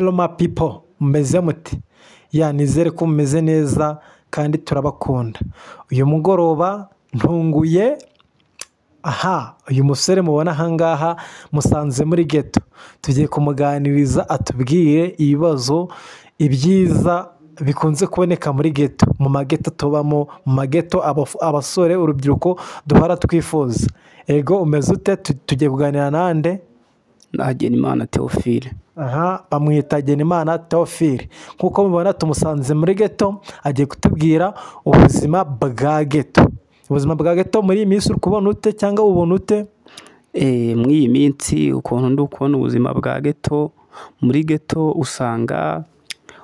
Hello my people, mumeze mute? Ya nizere ko mumeze neza kandi turabakunda. Uyu mugoroba ntunguye, aha uyu musore mubona aha ngaha musanze muri ghetto. Tugiye kumuganiriza atubwire ibibazo, ibyiza bikunze kuboneka muri ghetto, mu mageto tubamo, mu mageto abasore, urubyiruko duhora twifuza. Ego umeze ute? Tugiye kuganira nande? Hagenimana Theophile. Aha bamwita Hagenimana Theophile. Nk'uko mubibona tumusanze muri ghetto, agiye kutubwira ubuzima bwa ghetto. Ubuzima bwa ghetto muri iyi minsi uri kubona ute cyangwa ubona ute? Muri iyi minsi ukuntu ndi kubona ubuzima bwa ghetto, muri ghetto usanga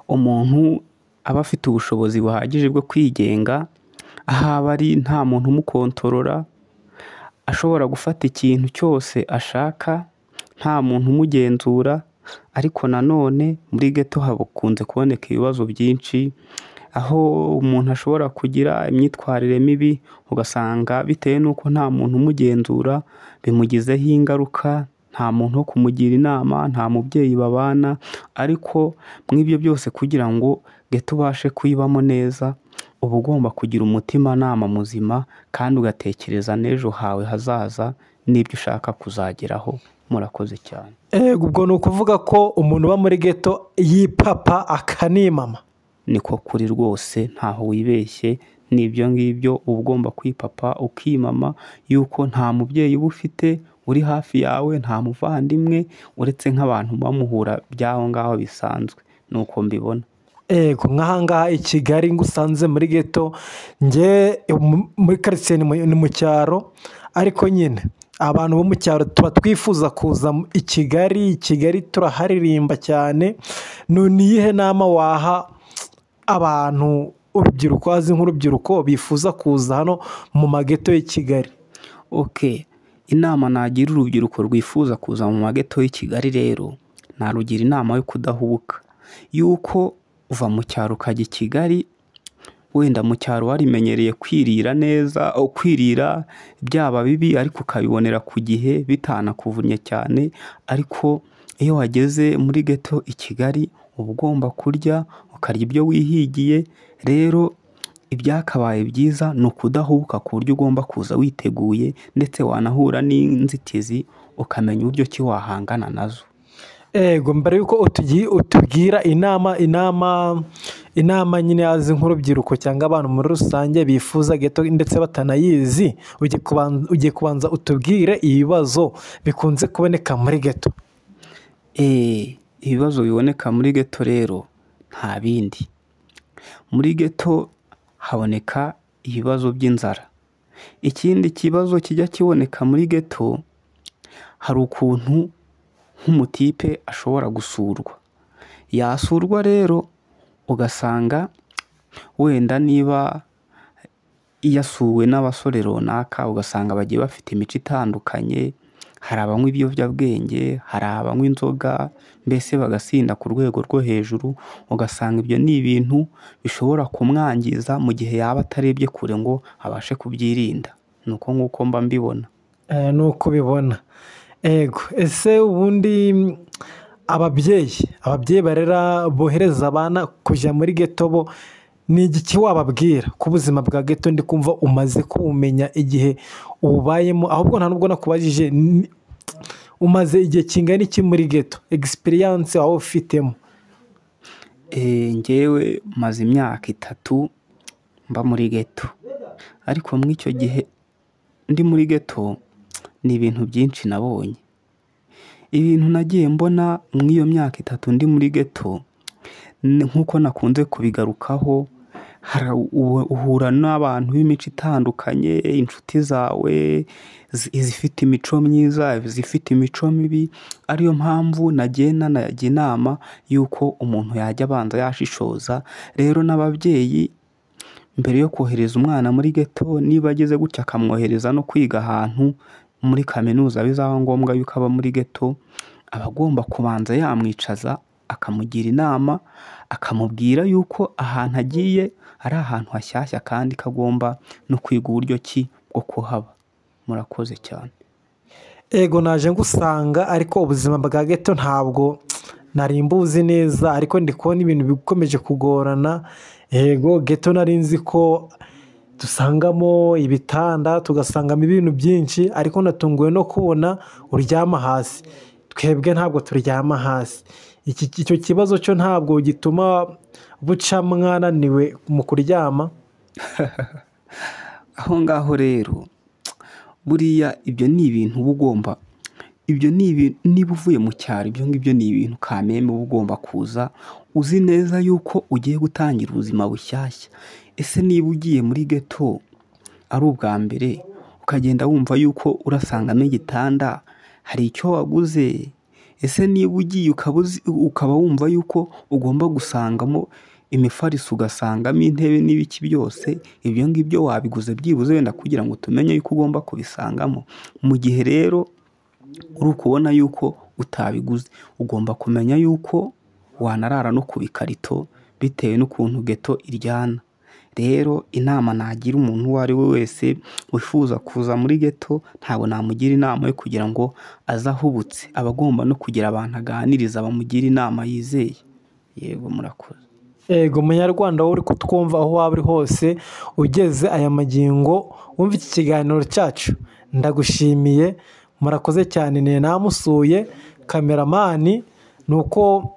umuntu aba afite ubushobozi buhagije bwo kwigenga, aho aba ari nta muntu umukontorora, ashobora gufata ikintu cyose ashaka nta muntu umugenzura, ariko nanone muri ghetto hakunze kuboneka ibibazo byinshi, aho umuntu ashobora kugira imyitwarire mibi, ugasanga bitewe n'uko nta muntu umugenzura bimugizeho ingaruka, nta muntu wo kumugira inama, nta mubyeyi babana, ariko muri ibyo byose kugira ngo ghetto ubashe kuyibamo neza, uba ugomba kugira umutimanama muzima kandi ugatekereza n'ejo hawe hazaza n'ibyo ushaka kuzageraho. Murakoze cyane. Ego ubwo ni ukuvuga ko umuntu uba muri ghetto yipapa akanimama. Niko kuri rwose, ntaho wibeshye, n'ibyo ngibyo uba ugomba kwipapa ukimama, yuko nta mubyeyi uba ufite uri hafi yawe, nta muvandimwe, uretse nk'abantu bamuhura by'aho ngaho bisanzwe, nuko mbibona. Ego nk'aha ngaha i Kigali ngusanze muri ghetto, njye muri karitsiye ni mu cyaro, ariko nyine abantu bo mu cyaro tuba twifuza kuza i Kigali, i Kigali turaharirimba cyane. Ni iyihe nama waha abantu, urubyiruko, azi nk'urubyiruko bifuza kuza hano mu mageto y'i Kigali? Okay, inama nagira urubyiruko rwifuza kuza mu mageto y'i Kigali rero, narugira inama yo kudahubuka, yuko uva mu cyaro ukajya i Kigali, wenda mu cyaro warimenyereye kwirira neza, kwirira byaba bibi ariko ukabibonera ku gihe bitanakuvunnye cyane, ariko iyo wageze muri ghetto i Kigali uba ugomba kurya, ukarya ibyo wihigiye. Rero ibyakabaye byiza ni ukudahubuka, ku buryo ugomba kuza witeguye, ndetse wanahura n'inzitizi ukamenya uburyo ki wahangana nazo. Ego mbere yuko utubwira inama nyine azi nk'urubyiruko cyangwa abantu muri rusange bifuza ghetto ndetse batanayizi, ugiye kubanza utubwire ibibazo bikunze kuboneka muri ghetto. Ibibazo biboneka muri ghetto rero nta bindi. Muri ghetto haboneka ibibazo by'inzara. Ikindi kibazo kijya kiboneka muri ghetto, hari ukuntu nk'umutipe ashobora gusurwa, yasurwa rero ugasanga wenda niba yasuwe n'abasore runaka, ugasanga bagiye bafite imico itandukanye, hari abanywa ibiyobyabwenge, hari abanywa inzoga, mbese bagasinda ku rwego rwo hejuru, ugasanga ibyo ni ibintu bishobora kumwangiza mu gihe yaba atarebye kure ngo abashe kubyirinda. Ni uko nguko mba mbibona. Ni uko ubibona. Ego ese ubundi ababyeyi barera bohereza abana kujya muri ghetto bo ni igiki wababwira ko ubuzima bwa ghetto ndi kumva umaze kuwumenya igihe ububayemo, ahubwo nta nubwo nakubajije umaze igihe kingana iki muri ghetto, experience waba ufitemo? Njyewe maze imyaka 3 mba muri ghetto, ariko muri icyo gihe ndi muri ghetto ni ibintu byinshi nabonye. Ibintu nagiye mbona muri iyo myaka 3 ndi muri ghetto, nk'uko nakunze kubigarukaho, uhura n'abantu b'imico itandukanye, inshuti zawe izifite imico myiza, izifite imico mibi, ariyo mpamvu nagiye nanajya inama y'uko umuntu yajya abanza yashishoza. Rero n'ababyeyi mbere yo kohereza umwana muri ghetto, niba ageze gutya akamwohereza no kwiga ahantu muri kaminuza bizaba ngombwa yuko aba muri ghetto, aba agomba kubanza yamwicaza akamugira inama, akamubwira yuko ahantu agiye ari ahantu hashyashya kandi ko agomba no kwiga uburyo ki bwo kuhaba. Murakoze cyane. Ego naje ngusanga, ariko ubuzima bwa ghetto ntabwo Nari mbuzi neza ariko ndi kubona ibintu bikomeje kugorana. Yego geto nari nzi ko dusangamo ibitanda, tugasangamo ibintu byinshi, ariko natunguwe no kubona uryama hasi. Twebwe ntabwo turyama hasi. Icyo kibazo cyo ntabwo gituma buca mwananiwe mu kuryama. Aho ngaho rero buriya ibyo ni ibintu uba ugomba, ibyo ni ibintu niba uvuye mu cyaro, ibyo ngibyo ni ibintu kameme uba ugomba kuza uzi neza yuko ugiye gutangira ubuzima bushyashya. Ese niba ugiye muri geto ari ubwa mbere, ukagenda wumva yuko urasangamo igitanda, hari icyo waguze? Ese niba ugiye ukaba wumva yuko ugomba gusangamo imifariso, ugasangamo intebe n'ibiki byose, ibyo ngibyo wabiguze byibuze wenda kugira ngo tumenye yuko ugomba kubisangamo. Mu gihe rero uri ukubona yuko utabiguze, ugomba kumenya yuko wanarara no ku bikarito bitewe n'ukuntu geto iryana. Rero inama nagira umuntu uwo ari we wese wifuza kuza muri geto, ntabwo namugira inama yo kugira ngo aze ahubutse, aba agomba no kugira abantu aganiriza bamugira inama yizeye. Yego murakoze. Yego munyarwanda wowe uri kutwumva aho waba uri hose, ugeze aya magingo wumva iki kiganiro cyacu, ndagushimiye, murakoze cyane. Ni namusuye kameramani, ni uko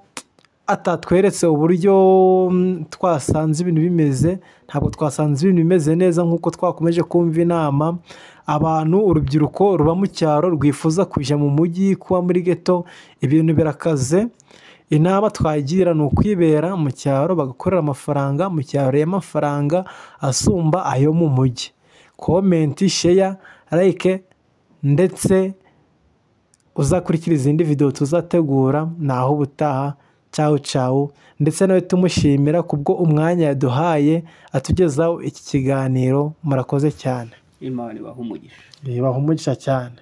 atatweretse uburyo twasanze ibintu bimeze, ntabwo twasanze ibintu bimeze neza nk'uko twakomeje kumva inama. Abantu, urubyiruko ruba mu cyaro rwifuza kujya mu mujyi kuba muri geto, ibintu birakaze. Inama twagira ni ukwibera mu cyaro bagakorera amafaranga mu cyaro, y'amafaranga asumba ayo mu mujyi. Comment, share, like, ndetse uzakurikira izindi videwo tuzategura. Naho ubutaha, cawu cawu. Ndetse nawe tumushimira kubwo umwanya yaduhaye atugezaho iki kiganiro. Murakoze cyane. Imana ibahe umugisha. Ibahe umugisha cyane.